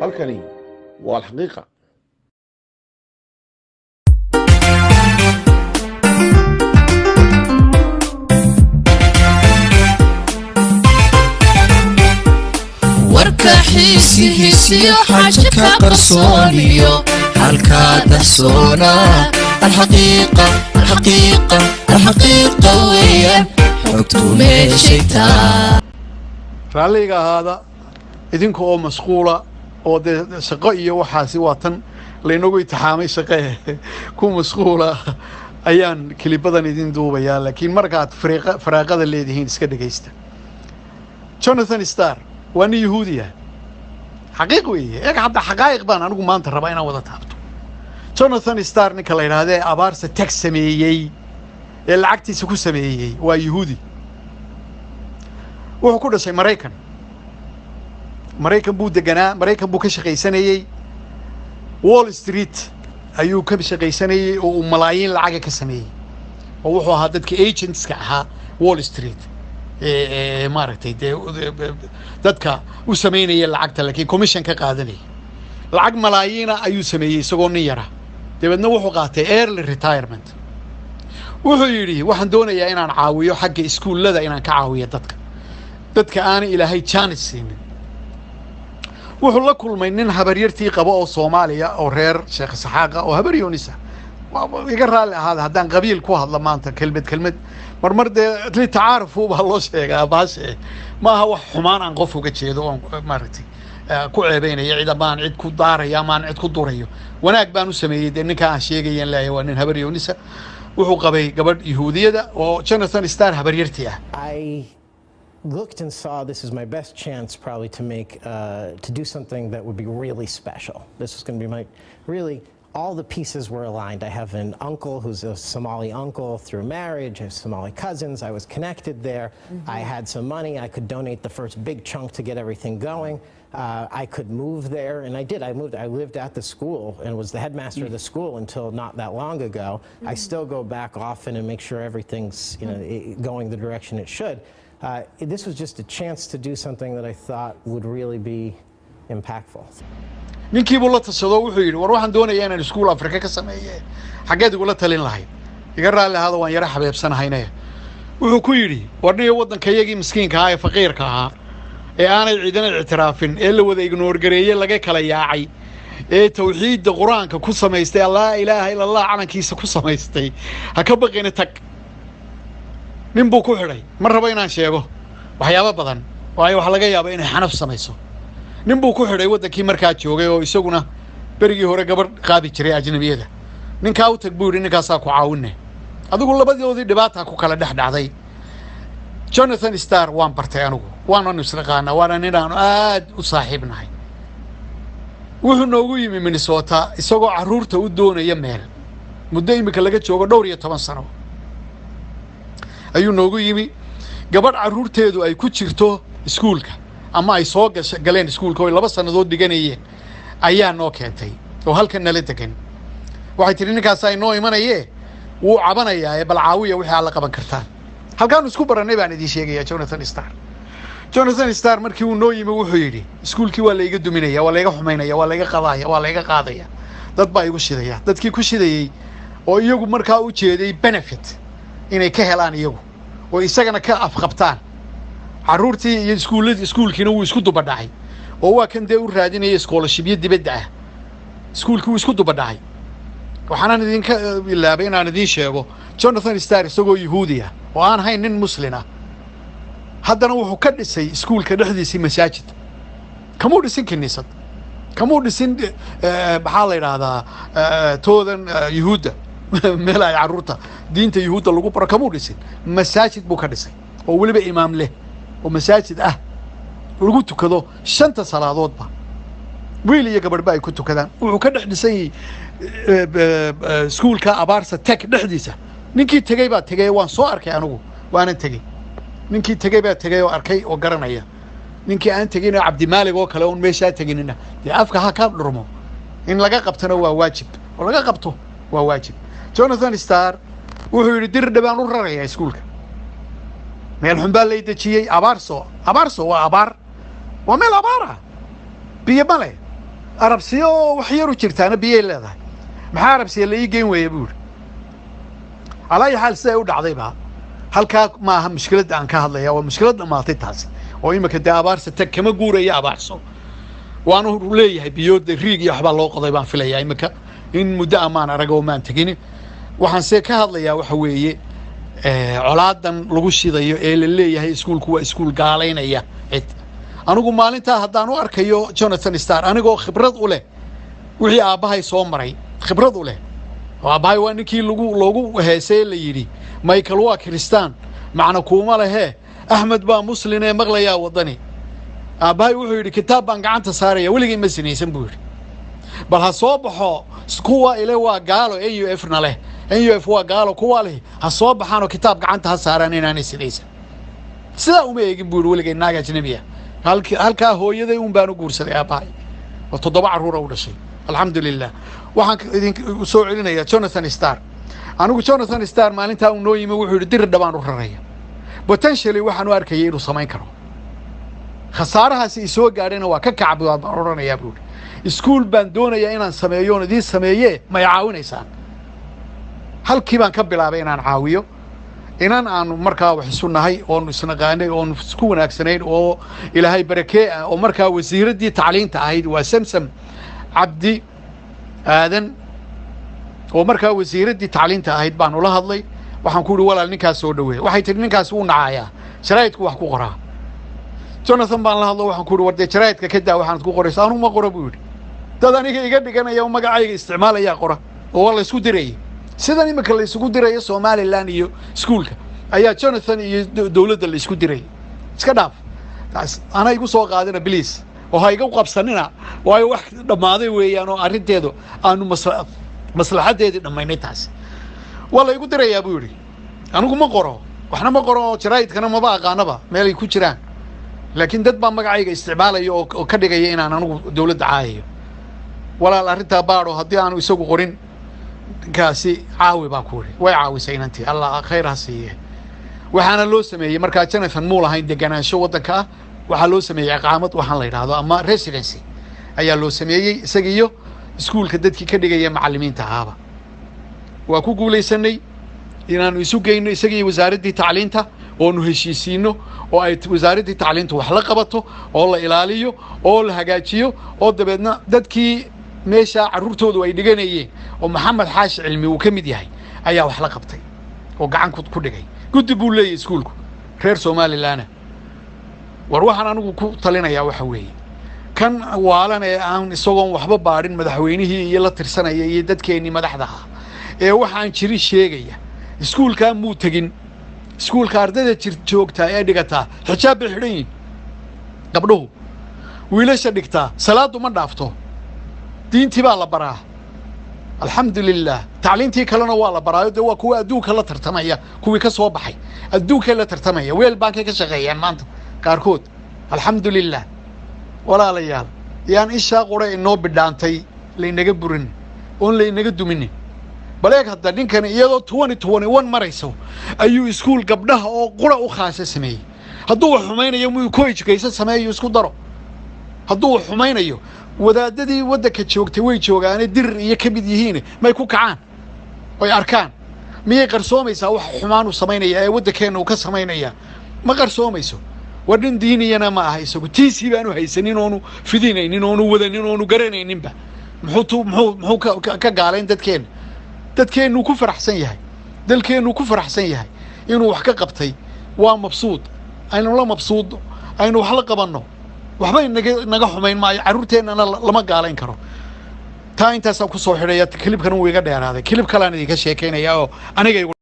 Halkani waa Alxaqiiqa. Warka xiisihiisiyo xaaja ka qarsooniyo halkaa dahsoona, Alxaqiiqa, Alxaqiiqa, Alxaqiiqa weeyaan, xogtu meeshay taa. Raalliga ahaada, idinka oo mashquula oo dee shaqo iyo waxaasi waa tan laynagu itixaamay, shaqee ku mashquula ayaan kilibadan idin duubayaa, laakiin markaad firaaqada leedihiin iska dhegaysta. Jonathan Star waa nin Yahuudiya, xaqiiq weeye. Eeg hadda, xaqaa'iq baan anigu maanta rabaa inaan wada taabto. Jonathan Star, ninka la yidhaahda ee Abaarsa Tech sameeyey ee lacagtiisa ku sameeyey, waa Yahuudi. Wuxuu ku dhashay Maraykan, Maraykan buu deganaa, Maraykan buu ka shaqaysanayey. Wall Street ayuu ka shaqaysanayey oo uu malaayiin lacaga ka sameeyey, oo wuxuu ahaa dadka agentska ahaa Wall Street ee maaragtay dee dadka u sameynaya lacagta, laakiin commission ka qaadanaya. Lacag malaayiina ayuu sameeyey isagoo nin yara. Dabeedna wuxuu qaatay early retirement. Wuxuu yidhi, waxaan doonayaa inaan caawiyo xagga iskuullada, inaan ka caawiyo dadka aanay Ilaahay jaanis siinin. Wuxuu la kulmay nin habaryartii qabo oo Soomaaliya oo reer Sheekh Saxaaqa oo Habar Yoonisa. Iga raalli ahaada haddaan qabiil ku hadla maanta, kelmed kelmed marmar dee litacaarufu baa loo sheegaa baashe, maaha wax xumaan aan qof uga jeedo oon maaragtay ku ceebeynaya cid amaan cid ku daaraya amaan cid ku durayo. Wanaag baan u sameeyey dee ninka aan sheegayan leeyahay waa nin Habar Yoonisa. Wuxuu qabay gabadh Yahuudiyada oo Jonathan Star habaryartii ah. I looked and saw this is my best chance probably to do something that would be really special. This was going to be my, really, all the pieces were aligned. I have an uncle who's a Somali uncle through marriage. I have Somali cousins. I was connected there. I had some money. I could donate the first big chunk to get everything going. I could move there, and I did. I moved. I lived at the school and was the headmaster of the school until not that long ago. I still go back often and make sure everything's going the direction it should. This was just a chance to do something that I thought would really be impactful. Ninkii buu la tashado. Wuxuu yidhi, war waxaan doonayaa inaan iskuul Afrika ka sameeye, xaggeed igula talin lahayd? Iga raalli ahaada, waan yaro xabeebsanahayne. Wuxuu ku yidhi, war niyo, waddanka iyagii miskiinka ahaa ee faqiirka ahaa ee aanay ciidana ictiraafin ee la wada ignore gareeye, laga kala yaacay, ee tawxiidda Qur-aanka ku samaystay, laa ilaaha ila Allah calankiisa ku samaystay, ha ka baqina, tag. Nin buu ku xidhay. Ma rabo inaan sheego waxyaabo badan, waayo waxaa laga yaaba inay xanaf samayso. Nin buu ku xidhay waddankii markaa joogay oo isaguna berigii hore gabadh qaabi jiray ajnabiyada. Ninkaa u tag, buu yidhi, ninkaasaa ku caawine. Adigu labadoodii dhibaataa ku kala dhex dhacday. Jonathan Star waan bartay anigu, waananu isnaqaanaa, waana nin aanu aad u saaxiibnahay. Wuxuu noogu yimi Minnesota isagoo carruurta u doonaya meel. Muddo iminka laga joogo dhowr iyo toban sano ayuu noogu yimi. Gabadh carruurteedu ay ku jirto iskuulka ama ay soo gasha galeen iskuulka oo ay 2 sannadood dhiganayeen ayaa noo keentay oo halkan nala degan. Waxay tidhi, ninkaasaa inoo imanaye, wuu cabanayaa ee bal caawiya wixii aad la qaban kartaan. Halkaanu isku barannay baan idiin sheegaya. Jonathan Star, Jonathan Star markii uu noo yimi wuxuu yidhi, iskuulkii waa layga duminaya, waa layga xumaynaya, waa layga qadaya, waa layga qaadaya, dad baa igu shidaya. Dadkii ku shidayey oo iyagu markaa u jeeday benefit inay ka helaan iyagu oo isagana ka afqabtaan carruurtii iyo iskuulladi. Iskuulkiina wuu isku dubadhacay oo waa kan dee u raadinaya scholarshipyo dibadda ah. Iskuulkii wuu isku dubadhacay. Waxaanan idinka ilaabay inaan idiin sheego, Jonathan Star isagoo Yahuudi ah oo aan hayn nin Muslin ah, haddana wuxuu ka dhisay iskuulka dhexdiisii masaajid. Kamuu dhisin kiniisad, kamuu dhisin maxaa la yidhaahdaa toodan Yuhuudda, meel ay carruurta diinta Yuhuudda lagu baro kamuu dhisin. Masaajid buu ka dhisay oo weliba imaam leh oo masaajid ah lagu tukado shanta salaadoodba, wiil iyo gabadhba ay ku tukadaan. Wuxuu ka dhex dhisan yahay iskuulka Abaarsa Tech dhexdiisa. Ninkii tegey baa tegey, waan soo arkay anigu, waanan tegey. Ninkii tegey baa tegey oo arkay oo garanaya. Ninkii aan tegin oo Cabdimaalig oo kale oon meeshaa teginina dee afka ha ka dhurmo. In laga qabtona waa waajib, oo laga qabto waa waajib. Jonathan Star wuxuu yidhi, Dirdhe baan u rarayaa iskuulka, meel xun baa lay dejiyey. Abaarso, Abaarso waa abaar, waa meel abaara, biyo ma leh. Arabsiyo oo wax yaru jirtaana biyay leedahay. Maxaa Arabsiya la ii geyn weeye, buu yidhi. Alaa ayi xaal, siday u dhacdayba halkaa maaha mushkiladda aan ka hadlaya. Waa mushkilad dhammaatay taasi oo imika dee Abaarsa tag kama guuraya Abaarso, waanu leeyahay biyooda, riig iyo waxbaa loo qoday baan filayaa imika. In muddo amaan arag oo maan tegin. Waxaan se ka hadlayaa waxa weeye colaadan lagu shidayo ee la leeyahay iskuulku waa iskuul gaalaynaya cid. Anigu maalintaa haddaan u arkayo Jonathan Star, anigoo khibrad u leh wixii aabbahay soo maray, khibrad u leh oo aabbahay waa ninkii lagu loogu heesay, la yidhi Michael waa Kiristaan macna kuuma lehee, Axmed baa Muslin ee maqlayaa waddani. Aabbahay wuxuu yidhi, "Kitaab baan gacanta saaraya, weligay ma sinaysan," buu yidhi. Bal ha soo baxo kuwa ile waa gaalo, NUF na leh, NUF waa gaalo kuwa leh, ha soo baxaanoo kitaab gacanta ha saaraan inaanay sinaysan. Sidaa uma eegin, buu yidhi, weligay naag ajnabi ah. Halkaa hooyaday un baan u guursaday aabbahay oo toddoba carruura u dhashay, alxamdulilah. Waxaan idin soo celinayaa Jonathan Star. Anigu Jonathan Star maalintaa uu noo yimi wuxuu yidhi, "Diri dhabaan u raraya." Potentially waxaan u arkayay inuu samayn karo. "Khasaarahaasi isoo gaadhayna waa ka kacab," baan odhanayaa, buu yidhi. "Iskuul baan doonayaa inaan sameeyo oon idiin sameeye, may caawinaysaan?" Halkii baan ka bilaabay inaan caawiyo. Inan aanu markaa wax isu nahay oonu isnaqaanay oonu isku wanaagsanayn oo Ilaahay barakee ah oo markaa wasiiraddii tacliinta ahayd, waa Samsam Cabdi Aadan, oo markaa wasiiraddii tacliinta ahayd baan ula hadlay. Waxaan ku ihi, "Walaal, ninkaas soo dhaweey." Waxay tihi, "Ninkaas wuu nacayaa, jaraa'idku wax ku qoraa." Jonathan baan la hadlo. Waxaan ku ihi, "War dee jaraa'idka ka daa waxaanad ku qorayso." "Anugu ma qoro," buu yidhi. "Dad aniga iga dhiganaya oo magacayga isticmaalayaa qora." Oo waa la isku dirayay. Sidan imika la isugu dirayo Somaliland iyo iskuulka ayaa Jonathan iyo dowladda la isku dirayay. Iska dhaaf taas, ana igu soo qaadina please, oo ha iga qabsanina, waayo wax dhammaaday weeyaan oo arrinteedu aanu maslaxaddeedii dhammaynay. "Taasi waa la igu dirayaa," buu yidhi. "Anigu ma qoro, waxna ma qoro oo jaraa'idkana maba aqaanaba meelay ku jiraan, laakiin dad baa magacayga isticmaalaya oo ka dhigaya inaan anigu dowladda caayayo. Walaal, arrintaa baadho, haddii aanu isagu qorin ninkaasi caawi," baan ku idhi. Way caawisay inantii, Allah khayr ha siiye. Waxaana loo sameeyey markaa, Jonathan muu lahayn deganaansho waddanka ah, waxaa loo sameeyey iqaamad waxaan la yidhaahdo ama residency ayaa loo sameeyey, isaga iyo iskuulka dadkii ka dhigaya macallimiinta ahaaba. Waa ku guulaysanay inaanu isu geyno isaga iyo wasaaraddii tacliinta oonu heshiisiino oo ay wasaaraddii tacliintu wax la qabato oo la ilaaliyo oo la hagaajiyo, oo dabeedna dadkii meesha carruurtoodu ay dhiganayeen oo Maxamed Xaashi Cilmi uu ka mid yahay ayaa wax la qabtay oo gacan ku dhigay. Guddi buu leeyahy iskuulku reer Somalilandna. War waxaan anigu ku talinayaa waxa weeye, kan waalan ee aan isagoon waxba baadhin madaxweynihii iyo la tirsanaya iyo dadkeennii madaxda ahaa ee waxaan jirin sheegaya, iskuulkaa muu tegin. Iskuulka ardayda jir joogtaa ee dhigataa xijaab bay xidhan yihin gabdhuhu, wiilasha dhigtaa salaaddu ma dhaafto, diintii baa la baraa, alxamdu lilah. Tacliintii kalena waa la baraayo. Dee waa kuwa adduunka la tartamaya, kuwii ka soo baxay adduunkay la tartamaya, World Bank ay ka shaqeeyaan maanta qaarkood, alxamdu lilah. Walaalayaal, yaan ishaa qura inoo bidhaantay laynaga burin oon laynaga duminin. Bal eeg hadda, ninkani iyadoo 2021 marayso ayuu iskuul gabdhaha oo qura u khaasa sameeyey. Hadduu wax xumaynayo muu co-education sameeyo, isku daro? Hadduu wax xumaynayo, wadaadadii waddanka joogtay way joogaane, Dirir iyo ka mid yihiin, may ku kacaan oy arkaan? Miyay qarsoomaysaa wax xumaan uu samaynaya ee waddankeenna uu ka samaynaya? Ma qarsoomayso. War nin diiniyana ma aha isagu, tiisii baanu haysanin oonu fidinaynin oonu wadanin oonu garanayninba. Muxuu tu muxuu muxuu ka gaalayn dadkeenna? Dadkeennuu ku faraxsan yahay, dalkeennuu ku faraxsan yahay inuu wax ka qabtay, waa mabsuud. Aynu la mabsuudno, aynu wax la qabanno. Waxba inaga naga xumayn maayo, carruurteennana lama gaalayn karo. Taa intaasaan kusoo xidhaya. Clip-kan wuu iga dheeraaday, clip kalean idinka sheekaynaya oo aniga igu